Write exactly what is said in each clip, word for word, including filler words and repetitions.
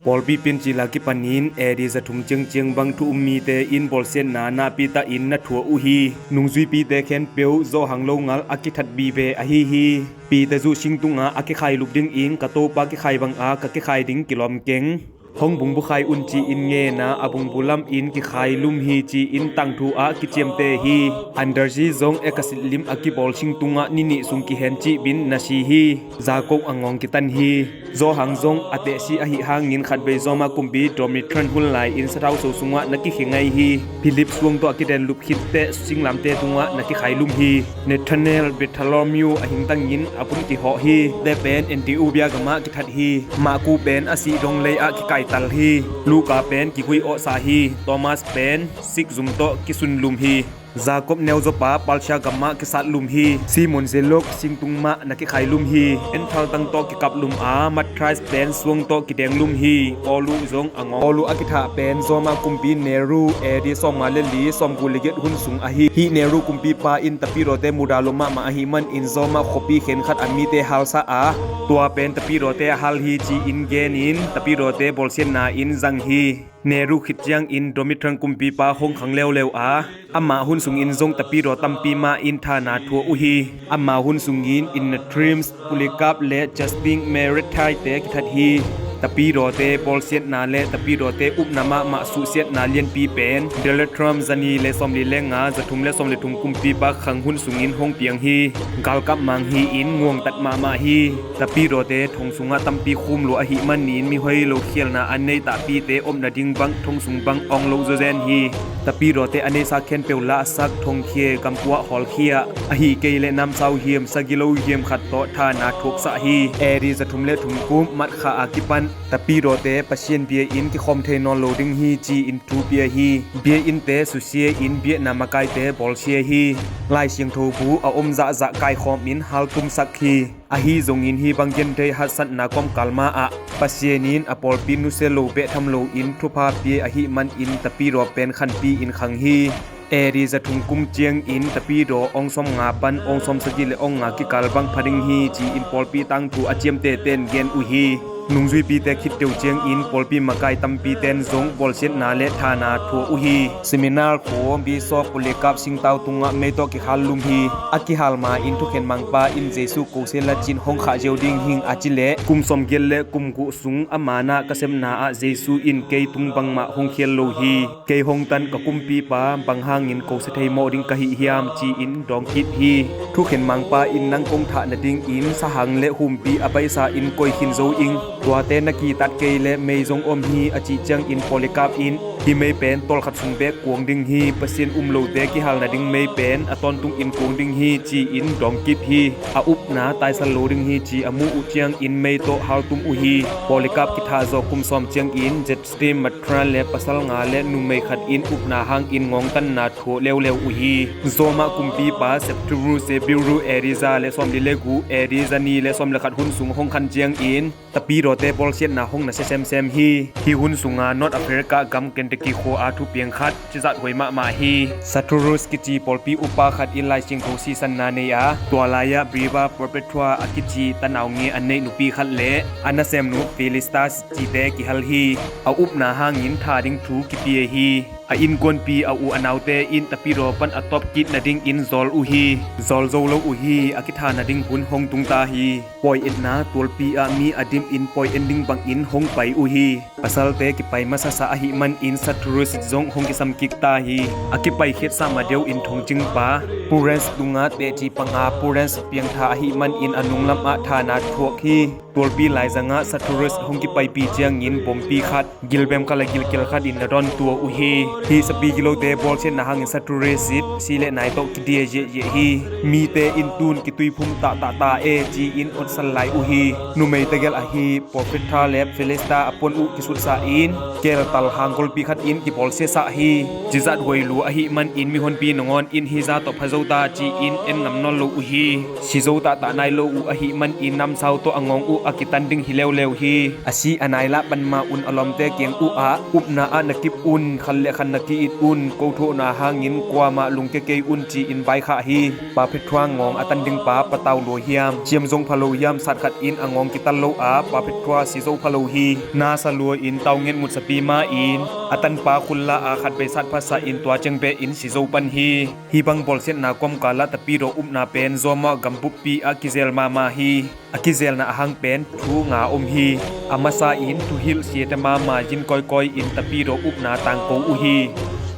Pawlpi piancil a kipanin A D za thum ciangciang bang thu um mite in bawlsiatna nahpi tahin na thuah uh hi. Nungzuipite khempeuh zawhang longal a kithat vive ahi hi. Peter zuh sing tungah a kikhailup dingin ka Topa kikhai banga ka kikhai ding kilawm keng. Hong bungbu khai un ci-in ngen a, a bungbu lamin kikhai lum hi ci-in tangthu ah kiciamteh hi. Andersi zong Ekasit lim a kibawl sing tungah ni nih sung kihen cih bin na si hi. Jakob a ngawng kitan hi. Zawhang zong a tehsi ahi hangin khatvei Zawmah kumpi Domitian hun lai-in sathau so sungah na kikhia ngei hi. Philip suang tawh a kidenlup khitteh singlamteh tungah na kikhai lum hi. Nathanael Bartholomew a hingtangin a vun kihawh hi. Te pen Antioch biagamah kithat hi. Marku pen a sih dong lei ah kikaital hi. Luka pen kigui awhsa hi. Thomas pen sikzum tawh kisun lum hi. Jakob neuzawpa Parthia gamah kisat lum hi. Simon Zealot singtung mah na kikhai lum hi. Pen thaltang tawh kikap lum a, Matthias pen suang tawh kideng lum hi. Paulu zong a ngawng. Paulu a kithah pen Zawmah kumpi Nero A D sawmnga le li, sawmguk le giat hun sung ahi. Hih Nero kumpipa in tapidawte muda lua mahmah ahih manin Zawmah khuapi khenkhat a mite halsah a, tua pen tapidawte a hal hi ci-in genin tapidawte bawlsiatna in zang hi. Nero khit ciangin Domitian kumpipa hong khang leuleu a, ama hun sungin zong tapidaw tampi mah in thana thuah uh hi. Ama hun sungin Emenetus, Polycarp le Justin Mamertine te kithat hi. Tapidawte bawlsiatna le tapidawte upna mahmah suhsiatna lianpi pen Diocletian zani le sawmli le nga, zathum le sawmli thum kumpipa khang hun sungin hong piang hi. Galkap mang hi-in nguangtat mahmah hi. Tapidawte thong sungah tampi khum lua ahih manin mihoi lo khialna a nei tahpite om nading bang thong sung bang awng lo zawzen hi. Tapidawte a neisa khempeuh lahsak, thongkhia, gamkuah hawlkhia, ahi kei leh namsau hiam sagilo hiam khat tawh thana thuaksah hi. A D zathum le thum kum March kha a kipan tapidawte Pasian bia-in kikhawm thei nawn lo ding hi ci-in thu pia hi. Bia-innte susia-in biakna makaite bawlsia hi. Lai Siangtho bu a om zahzah kaikhawmin haltumsak hi. Ahi zongin hih bang genthei haksatna kawmkal ma-ah Pasian in a pawlpi nusia lo beh tham loin thupha pia ahih manin tapidaw pen khanpi-in khang hi. A D zathum kum ciangin tapidaw awng sawmnga pan awng sawmsagih le awng nga kikal bang pha ding hi ci-in pawlpi tangthu a ciamtehte in gen uh hi. Nungzuipite khit deuh ciangin pawlpi makai tampite in zong bawlsiatna le thana thuah uh hi. Smyrna khua Bishop Polycarp singtau tungah mei tawh kihal lum hi. A kihal ma-in thukhen mangpa in Jesu ko sela cin hong khah ziau ding hing a ci leh kum sawmgiat le kum guk sung a manah ka sepna ah Jesu in kei tung bangmah hong khial lo hi. Kei hong tan ka kumpipa bang hangin ko sia thei mawh ding ka hi hiam ci-in dawng kit hi. Thukhen mangpa in nang kong thah nadingin sahang le humpi a paisa in koi khin zo ing. Tuate na kitat kei leh mei zong om hi a cih ciangin Polycarp in hih mei pen tawlkhat sung bek kuang ding hi. Pasian um lote kihal nading mei pen a tawntungin kuang ding hi ci-in dawng kit hi. A upna taisal lo ding hi ci a muh uh ciangin mei tawh haltum uh hi. Polycarp kithah zawh kum sawm ciangin Justin Mamertine le pasal nga le numei khat in upna hangin ngawngtanna thuah leuleu uh hi. Zawmah kumpipa Septimius Severus A D za le sawmli le guk, A D zani le sawm le khat hun sung hong khan ciangin tapidawte bawlsiatna hong nasia semsem hi. Hih hun sunga North Africa gam Kentucky khua a thupiang khat cizat huai mahmah hi. Saturius kici pawlpi upa khat in Lai Siangtho sisanna nei a, tua lai-ah Brera Perpetua a kici tanau nge a neih nupi khat le a nasemnu Felicitas cite kihel hi. A upna hangin tha ding thu kipia hi. A innkuanpi a u a naute in tapidaw pan a tawp kit nadingin zawl uh hi. Zawl zo lo uh hi. A kitha nading hun hong tung ta hi. Pawi etna tualpi ah mi a dimin pawi en ding bangin hong pai uh hi. Pasalte kipai masasa ahih manin Saturius zong hong kisam kik ta hi. A kipai khiatsa madeuin thongcingpa Prudence tungah tehci panga Prudence piangtha ahih manin a nunglamah thana thuak hi. Tualpi laizangah Saturius hong kipaipi ciangin bompi khat, gilbem khat le gilkial khatin na dawntua uh hi. Hih sapi gilote bawlsiatna hangin Saturius si le nai tawh kidia ziahziah hi. Mite in tun kituiphum tahtah ta e ci-in otsan lai uh hi. Numei tegel ahi Perpetua le Felicitas a puan uh kisutsa in keltal hang golpi khatin kibawlsiasah hi. Cizat huai lua ahih manin mihonpi nangawn in hih za tawh pha zo ta ci-in en ngam nawn lo uh hi. Si zo tahtah nai lo uh ahih manin namsau tawh a ngawng uh a kitan ding hi leuleu hi. A si a nai lah pan ma un a lawmte kiang uh ah upna ah na kip un, khat le khat na ki-it un, ko thuahna hangin kuamah lungkia kei un ci-in vaikhak hi. Perpetua ngawng a tan dingpa patau lua hiam, ciam zong pha lo hiam sat khatin a ngawng kitan lo a Perpetua si zo pha lo hi. Nasa lua in taunget mutsapi ma-in a tanpa khulla a khat beisat phasa in tua ciang beh in si zo pan hi. Hih bang bawlsiatna kawmkal ah Tapidaw upna pen Zawmah gam buppi ah kizel mahmah hi. A kizelna ahang pen thu nga om hi. A masa in thuhilh siate mahmah zin kawikawi in Tapidaw upna tangko uh hi.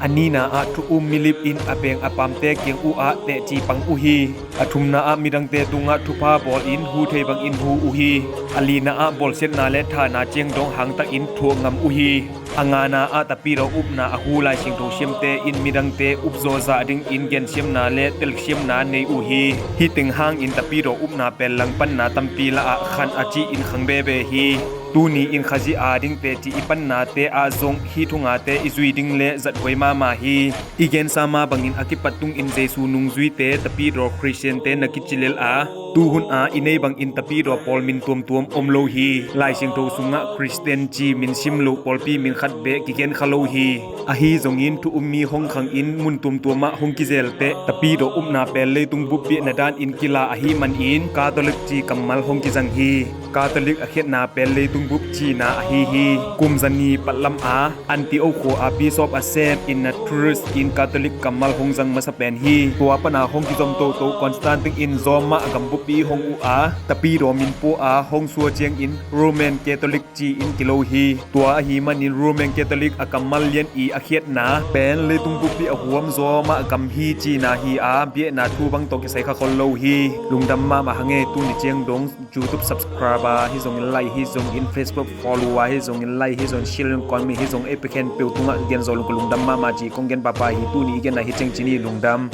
A nihna ah thu um milip in a beng a pamte kiang uh ah tehci pang uh hi. A thumna ah midangte tungah thupha bawl in hu thei bangin hu uh hi. A lina ah bawlsiatna le thahna ciang dong hangtakin thuak ngam uh hi. A ngana ah Tapidaw upna a hu Lai Siangtho siamte in midangte upzawh zah dingin gensiamna le telsiamna nei uh hi. Hih teng hangin Tapidaw upna pen langpanna tampi lah ah khang a ci-in khang bebe hi. Tuni in Khazih ading tehci i pannate ah zong hih thungate i zui ding le zathuai mahmah hi. I gensa mah bangin a kipat tungin Jesu nungzuite Tapidaw Khristiante na kici lel a, tuhun a i nei bangin Tapidaw pawl min tuamtuam om lo hi. Lai Siangtho sungah Khristian ci min sim lo pawlpi min khat beh kigen kha lo hi. Ahi zongin thu um mi hong khangin mun tuamtuam ah hong kizel teh Tapidaw upna pen leitung buppi na danin kila ahih manin Catholic ci kammal hong kizang hi. Catholic a khiatna pen leitung bup cina ahi hi. Kum zani patlam a Antioch khua a bishop a sem Ignatius in Catholic kammal hong zang masa pen hi. Tua pana hong kizom toto Constantine in Zawmah gam buppi hong uh a, Tapidaw min pua a hong sua ciangin Roman Catholic ci-in kilo hi. Tua ahih manin Roman Catholic a kammal lian i a khiatna pen leitung buppi a huam Zawmah gam hi cina hi a, biakna thu bang tawh kisai kha khol lo hi. Lungdam mahmah hang e. Tuni ciang dong YouTube subscriber hi zongin, like hi zongin, Facebook follower hi zongin, like hi zongin, share hi zongin, comment hi zongin, ei pekhen peuh tungah gen zo lungkul lungdam mahmah ci kong gen papa hi. Tuni i gen a hi ciang ci ni. Lungdam.